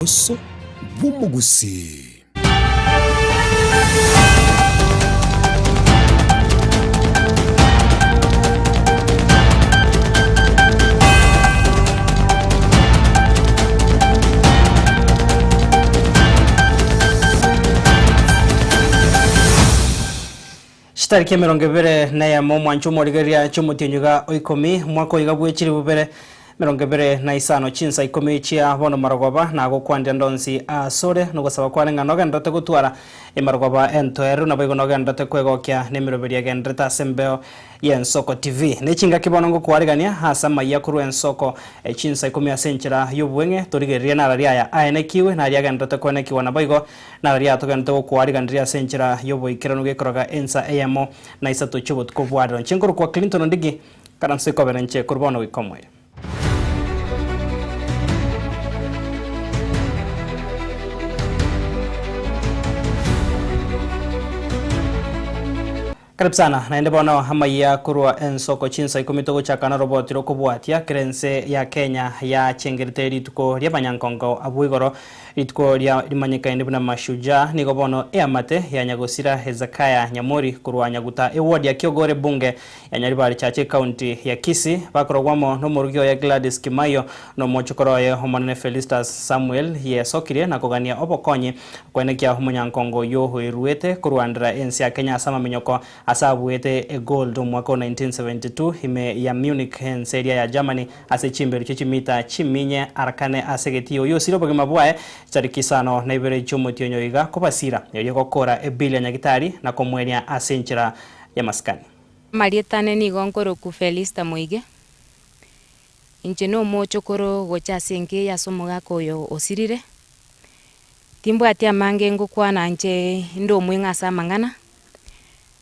Oboso bw'omogusii. Chitariki emerongo ebere na eyemo omwancho omorigereria chi'omotienyi iga o ikomi, omwaka oiga bwe chilifu bibere emerongo ebere na isano, chinsa ikomi chia bono marogoba, nagokwanera ndonsi asore, nogosaba kwane ng'a nogendererete gotwara emarogoba entoereru, naboigo nogendererete kwegokia nemeroberi egendererete ase embeo y'Ensoko TV. Ne chingaki bono ngokwarigania ase amayia korwa ensoko chinsa ikomi ase enchera y'obweng'e, torigererie narari aya aenekiwe, naria agendererete koenekigwa naboigo Nararia togenderete gokoariganeria ase enchera y'oboikeranu gekoroga ensa eyemo na isato chi'obotuko bwa rero. Inche nkorokwa Clinton Ondigi, karanse kobera inche korwa bono goika omoerio. Karibu sana naende bono amayia korwa ensoko chinsa ikomi togochaka noroboti rokobwatia kera ense ya Kenya yachengerete rituko riabanyankongo abwo igoro rituko ria rimanyekaine buna Mashujaa nigo bono eamate ya Nyagosira Hezekiah Nyamori korwa Nyaguta eward ya Kiogore bunge ya Nyaribari Chache ecounty ya Kisii bakorogwa amo nomorugi oye Gladys Kimaiyo na omochokoro oye omonene Felistus Samuel yesokirie na kogania obokonyi Koenekia omonyankongo oyio oeruete korwandera ense ya Kenya ase amaminyoko ase abuete egold omwaka o 1972 ime ya Munich ense eria ya Germany ase chimberu chie chimita chiminye arakane ase egetii oyio osire obogima bwaye chitariki isano na ibere chi'omotienyi oiga kobasira erio gokora ebill ya nyagitari na komwenia ase enchera y'amasikani. Amarieta ane nigo nkorokwa Felista Moige, inche nomochokoro gocha ase enka eye ase omogaka oyo osirire. Timbwati amange ngokwana inche inde omweng'e ase amang'ana,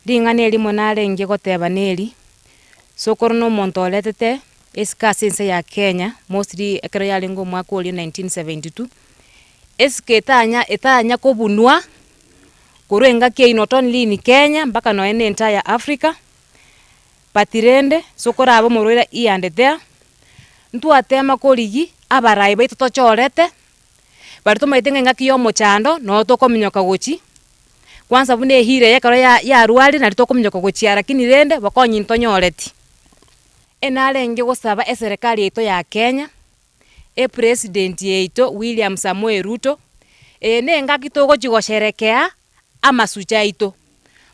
ring'ana erimo narenge goteba neri, sokoro na omonto oretete esiko ase ense ya Kenya mostly ekero yarenge omwaka oria 1972, esiko etanya etanya kobunwa korwa engaki eywo not only in Kenya mpaka nonye na entire Africa, but rende sokoro abe omorwaire here and there, ntwatema korigia abarai baito tochorete. Baria tomaete ng'a engaki ya omochando noo tokominyoka gochia, kwanza buna ehira eye ekero ya yarwarire nario tokominyoka gochia lakini rende bokonyi ntonyoreti. Enarenge gosaba eserekari yaito ya Kenya, epresident yaito William Samoei Ruto, eye na engaki togochia gosherekea amasucha aito.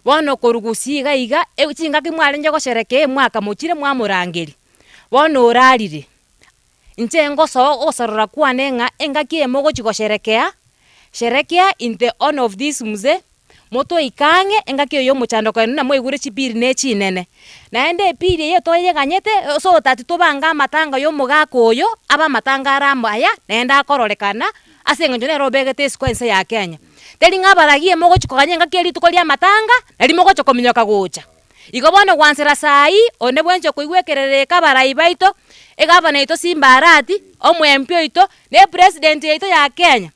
Bono korwa gusii iga iga, chingaki mwarenge gosherekea emwaka mochire mwamorangeria, bono orarire. Inche ngosoa ogosorora kwane ng'a engaki eye mogochia gosherekea, sherekea in the honour of this mzee, motoike ang'e engaki eye y'omochando kore buna mwaigure chipiri ne chinene. Naende epiri eye toyeganyete so that tobange amatanga ya omogaka oyo, abe amatanga are amaya naende akororekana ase eng'encho nere obegete isiko ense ya Kenya. Teri ng'a abaragi mogochia koganya engaki ye rituko ria amatanga, nari mogocha kominyoka gocha. Igo bono gwansera saii, onde bwensi okoigwa ekerero eke abarai baito, egavana yaito Simba Arati, omo MP oito, na epresident yaito ya Kenya,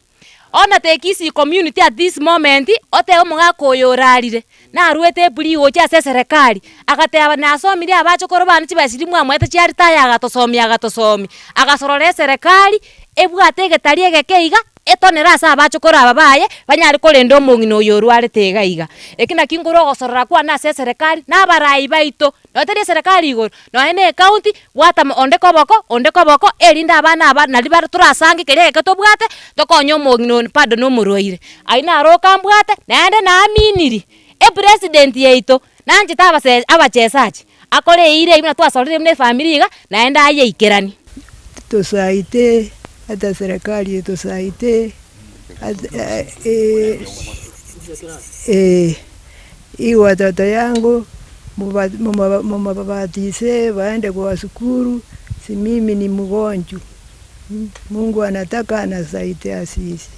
ona the Kisii community at this moment, otebe omogaka oyo orarire, narwete eplea gochia ase eserekari, agateba nasomirie abachokoro bane chibesa chiria mwamoete chia retire agatosomia agatosomia, agasorora eserekari, ebwate egetari egeke iga. Etonere ase abachokoro aba baye, banyare korenda omong'ina oyo orwarete iga iga. Eki nakio nkore ogosorora kwane ase eserekari, na abarai baito, nonya tari eserekari igoro, nonya na ecounty, bwata onde koboko, onde koboko, erinde abana aba nari bare torasange keria egeke tobwate, tokonye omong'ina one bado na omorwaire. Ayio naro okambwate, naende naaminiri, epresident yaito, nanchete abase abachesachi, akore eira eywo buna twasorire buna efamiri iga, naende ayeikeranie. Tusaidie hata serikali itusaidie hii watoto yangu mubabatize waende kwa sukuru si mimi ni mgonjwa Mungu anataka anasaidia sisi.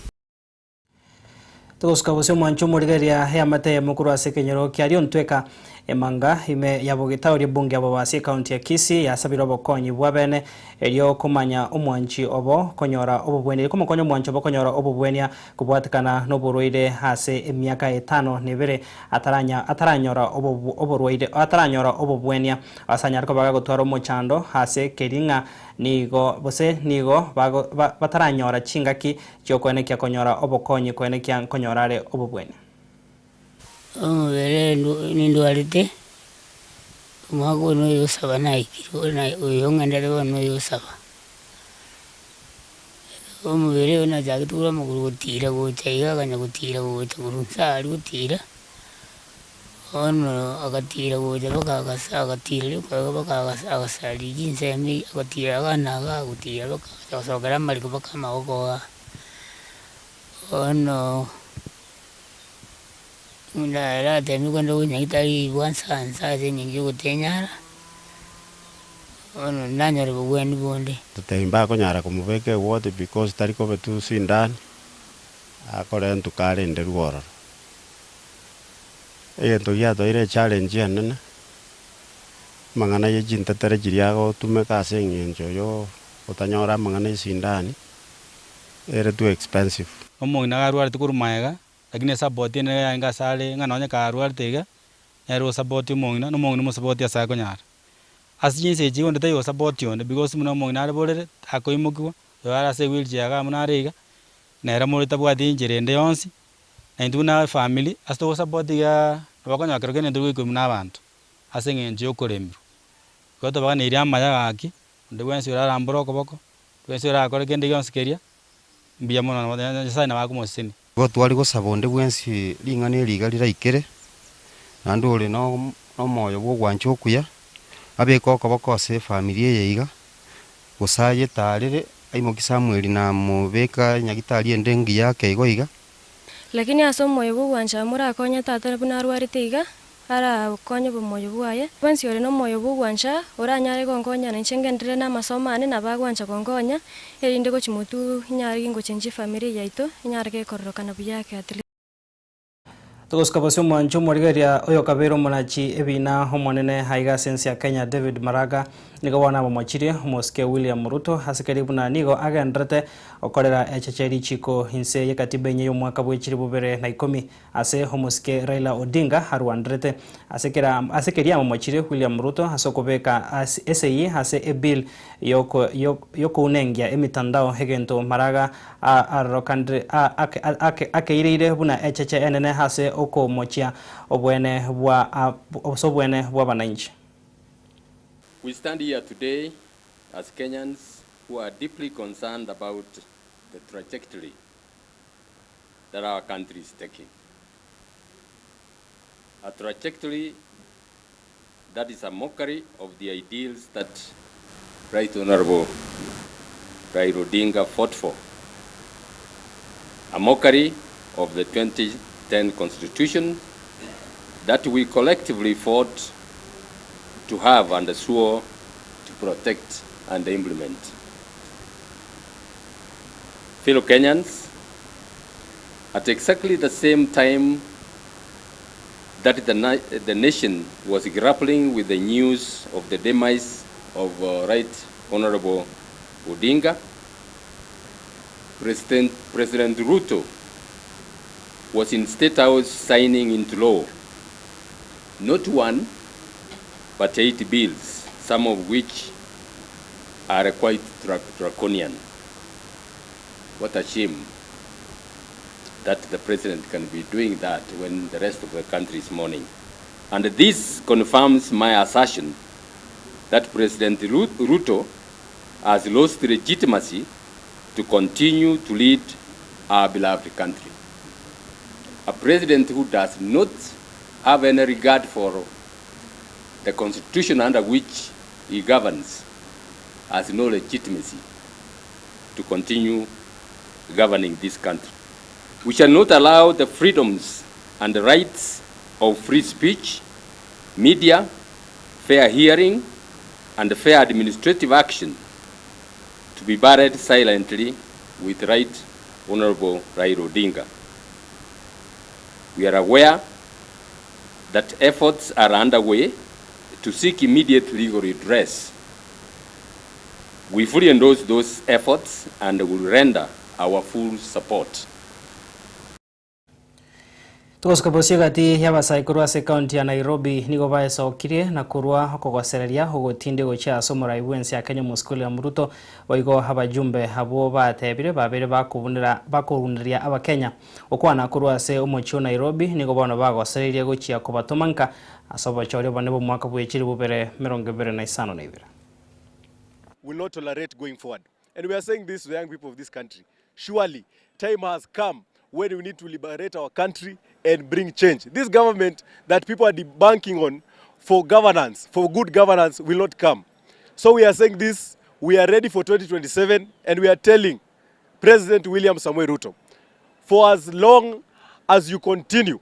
Togosuka gose omwancho omorigereria eamate eyemo korwa ase ekenyoro kia Riontweka. Emanga ime ya Bogitauri ebunge ya Bobasi ekaunti ya Kisii yasabire obokonyi bwa bene erio komanya omwanchi obo konyora obobweni erio komokonya omwanchi obo konyora obobwania kobwatekana noborwaire ase emiaka etano na ebere ataranya ataranyora oborwaire ataranyora obobwania ase anyare koba gagotwara omochando ase keri ng'a nigo gose nigo bago bataranyora chingaki chiokoenekia konyora obokonyi koenekia nkonyora are obobweni. Omobere nindwarete, omwaka oyo noyo osaba naikire bono oyo ng'endete bono noyo osaba. Omobere oyo nachagete korwa amagoro gotira gocha iga akanya gotira gocha korwa inse aria gotira, bono agatira gocha mpaka agasa agatira rioka iga mpaka agasa agasaria chinsemo eye agatira iga na igaa agotira mpaka agacha gosokera amariko mpaka amagoko igaa. Bono. Narateme kende onyagitari bwansa nsa ase eng'encho y'ogotenyara, bono nanyore obogwenu bonde. Totebie mbakonyara komobeka eward because tari kobetu sindani, akorentwe karenderwe ororo. Egento giatoire echallenge enene, amang'ana ye chintetere chiria agotumeka ase eng'encho yo otanyora amang'ana esindani, ere too expensive. Omong'ina iga arwarete korwa magega, Lakini esapoti ende nigo yarenge asare ng'a nonye karwarete iga, nere osapoti omong'ina, na omong'ina omosapoti ase akonyara. Ase chinsa echi onde taiyo osapoti onde because buna omong'ina are borere, takoimokiwa, oyo are ase ewheelchair iga buna are iga, nere more tabwati enchera ende yonsi, na intwe buna efamiri, ase togosapoti igaa, nabo okonyora kero kende ntori goikigwa buna abanto, ase eng'encho ya okoremerwa. Igo tobaganeirie amaya gaki, onde bwensi orarambore okoboko, onde bwensi orakore kende gionsi keria, mbuya mono nabo Nyasaye nabo akomosesenia. Igo tware gosaba onde bwensi ring'ana eri iga riraikere, naende ore nomoyo bw'ogwancha okuya, abeke okoboko ase efamiri eye iga, gose ayetarere, aimokie Samweli na amobeke nyagitari ende engiya ake igo iga. Lakini ase omoyo bw'ogwancha morakonye tata buna arwarete iga, Arakonye obomoyo bwaye. Bwensi ore nomoyo bw'ogwancha, oranyare gonkonya nainche ngenderere namasomo ane nabo agwancha gonkonya, erinde gochia motwe inyare gingochenchia efamiri yaito, inyare gekororokana buya ake at least. Togosika bosio omwancho omorigereria oyokabeire omonachi ebina omonene aiga ase ense ya Kenya David Maraga nigo bono amomochirie omosike William Ruto ase keria buna nigo agendererete gokorera echeche richiko inse yekatiba enye y'omwaka bwe chilifu bibere na ikomi Ase omosike Raila Odinga arwanderete ase kera ase keria amomochirie William Ruto ase okobeka esegi ase ebill yokounengia emitandao egento Maraga arorokanire akeireire buna echeche enene ase okomochia obwene bwa ase obwene bw'abanainchi. We stand here today as Kenyans who are deeply concerned about the trajectory that our country is taking. A trajectory that is a mockery of the ideals that Right Honorable Raila Odinga fought for. A mockery of the 2010 Constitution that we collectively fought to have and swore to protect and implement. Fellow Kenyans, at exactly the same time that the, na the nation was grappling with the news of the demise of uh, Right Honorable Odinga, President, President Ruto was in State House signing into law not one, but eight bills, some of which are quite draconian. What a shame that the president can be doing that when the rest of the country is mourning. And this confirms my assertion that President Ruto has lost legitimacy to continue to lead our beloved country. A president who does not have any regard for the constitution under which he governs has no legitimacy to continue governing this country. We shall not allow the freedoms and the rights of free speech, media, fair hearing, and fair administrative action to be buried silently with Right Honorable Raila Odinga. We are aware that efforts are underway to seek immediate legal redress. We fully endorse those efforts and will render our full support. Togosuka bosio egati y'abasae korwa ase ekaunti ya Nairobi nigo baesokirie na korwa okogosereria ogotindi gochia ase omorai bw'ense ya Kenya Omosike William Ruto boigo abajumbe abwo batebire babeire bakobunera bakoruneria abakenya Gokwana korwa ase omochie o Nairobi nigo bono bagosereirie gochia kobatoma nka ase obochori obonene bw'omwaka bwe chilifu bibere emerongo ebere na isano na ibere. will not tolerate going forward. And we are saying this to the young people of this country. Surely, time has come when we need to liberate our country and bring change. This government that people are debunking on for governance, for good governance, will not come. So we are saying this, we are ready for 2027 and we are telling President William Samoei Ruto, for as long as you continue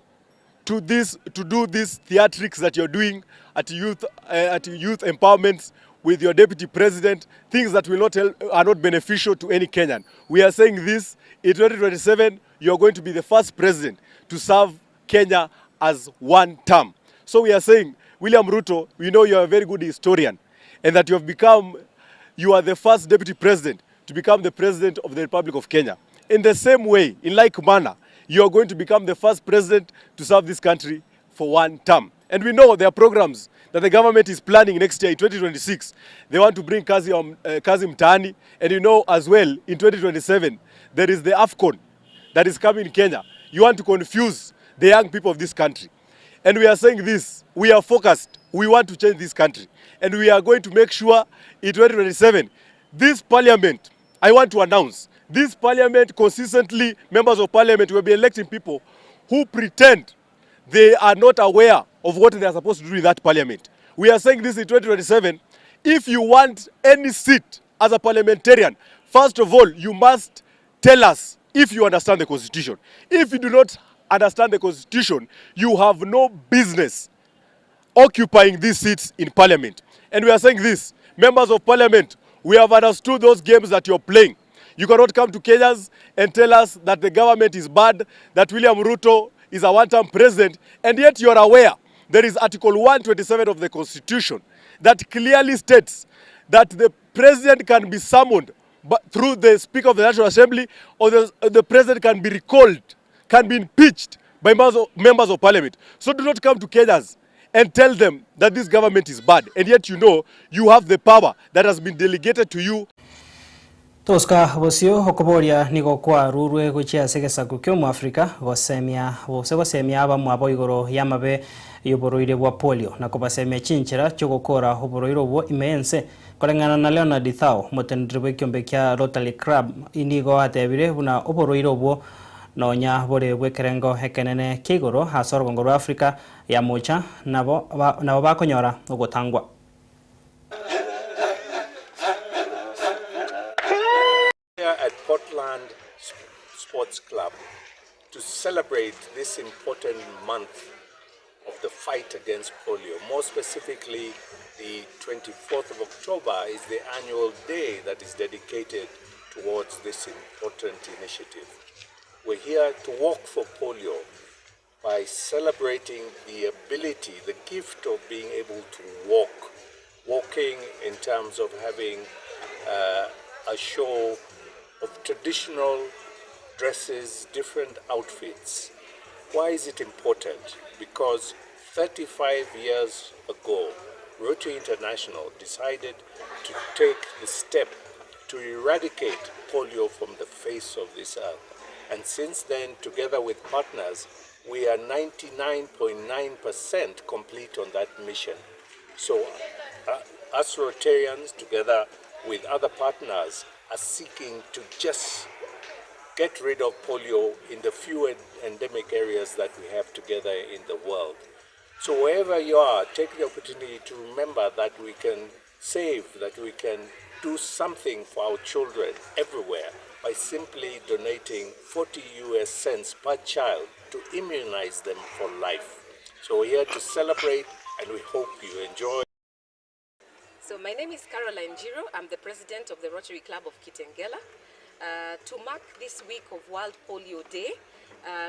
to this to do these theatrics that you're doing at youth at youth empowerment with your deputy president, things that will not help, are not beneficial to any Kenyan. We are saying this in 2027, you are going to be the first president to serve Kenya as one term. So we are saying, William Ruto, we know you are a very good historian and that you have become, you are the first deputy president to become the president of the Republic of Kenya. In the same way, in like manner, you are going to become the first president to serve this country for one term. And we know there are programs that the government is planning next year in 2026. They want to bring Kazi, Kazi Mtaani. And you know as well, in 2027, there is the AFCON that is coming in Kenya. You want to confuse the young people of this country. And we are saying this, we are focused. We want to change this country. And we are going to make sure in 2027, this parliament, I want to announce, this parliament consistently, members of parliament will be electing people who pretend they are not aware of what they are supposed to do in that parliament. We are saying this in 2027. If you want any seat as a parliamentarian, first of all, you must tell us if you understand the constitution. If you do not understand the constitution, you have no business occupying these seats in parliament. And we are saying this, members of parliament, we have understood those games that you're playing. You cannot come to Kenyans and tell us that the government is bad, that William Ruto is a one-term president, and yet you are aware there is Article 127 of the Constitution that clearly states that the president can be summoned but through the Speaker of the National Assembly or the, the president can be recalled, can be impeached by members of, members of parliament. So do not come to Kenyans and tell them that this government is bad, and yet you know you have the power that has been delegated to you. Togosuka bosio, okoboria nigo kwarurwe gochia ase egesaku ki'Omoafrika gosemia gose gosemia abamwabo igoro y'amabe y'oborwaire bwa polio na kobasemia chinchera chi'ogokora oborwaire obwo ime y'ense. Koreng'ana na Leonard Thao, omoteneneri bw'ekiombe kia Rotary Club, nigo atebire buna oborwaire obwo nonya bore bw'ekerengo ekenene kia igoro ase orogongo rwa Africa ya mocha nabo nabo bakonyora ogotangwa. Here at Portland Sports Club to celebrate this important month of the fight against polio. More specifically, the 24th of October is the annual day that is dedicated towards this important initiative. We're here to walk for polio by celebrating the ability, the gift of being able to walk. Walking in terms of having a show of traditional dresses, different outfits. Why is it important? Because 35 years ago, Rotary International decided to take the step to eradicate polio from the face of this earth. And since then, together with partners, we are 99.9% complete on that mission. So us Rotarians, together with other partners, are seeking to just get rid of polio in the few endemic areas that we have together in the world. So wherever you are, take the opportunity to remember that we can save, that we can do something for our children everywhere by simply donating 40 US cents per child to immunize them for life. So we're here to celebrate and we hope you enjoy. So my name is Caroline Giro. I'm the president of the Rotary Club of Kitengela. To mark this week of World Polio Day,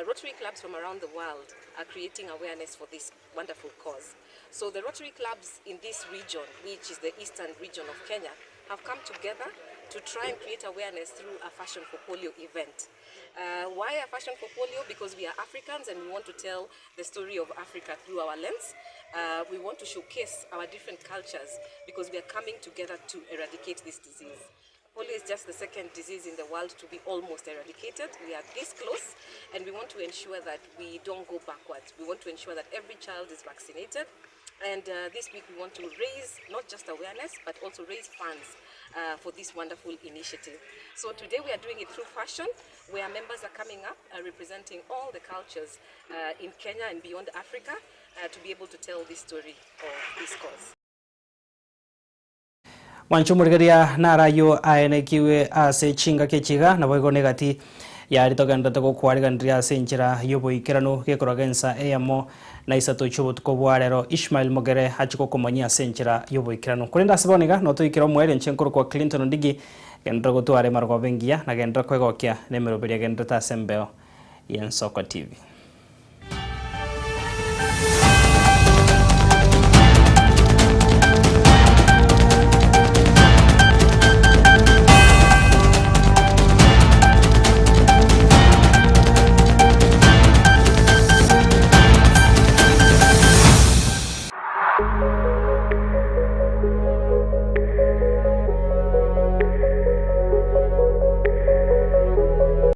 Rotary clubs from around the world are creating awareness for this wonderful cause. So the Rotary clubs in this region, which is the eastern region of Kenya, have come together to try and create awareness through a Fashion for Polio event. Uh, why a Fashion for Polio? Because we are Africans and we want to tell the story of Africa through our lens. Uh, we want to showcase our different cultures because we are coming together to eradicate this disease. Polio is just the second disease in the world to be almost eradicated. We are this close, and we want to ensure that we don't go backwards. We want to ensure that every child is vaccinated. And uh, this week we want to raise not just awareness, but also raise funds uh, for this wonderful initiative. So today we are doing it through fashion, where members are coming up uh, representing all the cultures uh, in Kenya and beyond Africa uh, to be able to tell this story of this cause. Mwanche omorigereria naro ayio aenekiwe ase chingaki echi iga, naboigo negati yaria togendererete gokwariganiria ase enchera y'oboikeranu gekorwa gensa eyemo na isato chi'obotuko bwa rero Ishmael Mogere achie gokomanyia ase enchera y'oboikeranu. Korende ase bono iga notoikere omoerio inche nkorokwa Clinton Ondigi, genderera gotwara emarogoba engiya na genderera kwegokia nemeroberi egendererete ase embeo y'Ensoko TV.